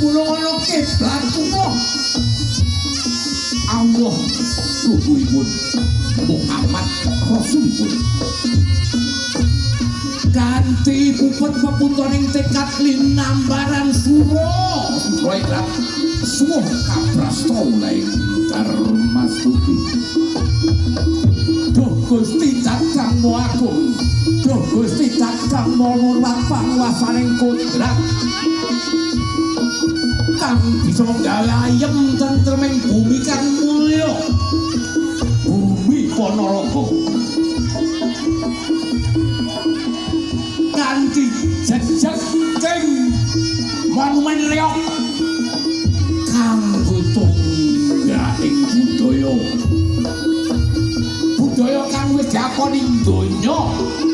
Gunung ana kiblat kula. Allah luhuripun, Muhammad Rasulipun. Kanthi pupet pepuntoning tekad linambaran sura sura suwuh kabrasta ing darmastuti. Duh Gusti Dadang Agung, duh Gusti Dadang Murwat panguwasaning kodrat kang bisa nggawe ayem tentreming bumi kang mulya, bumi Ponorogo. Kanthi jejeg monumen reog kanggo tunggaking budaya, budaya kang wis diakoni donya.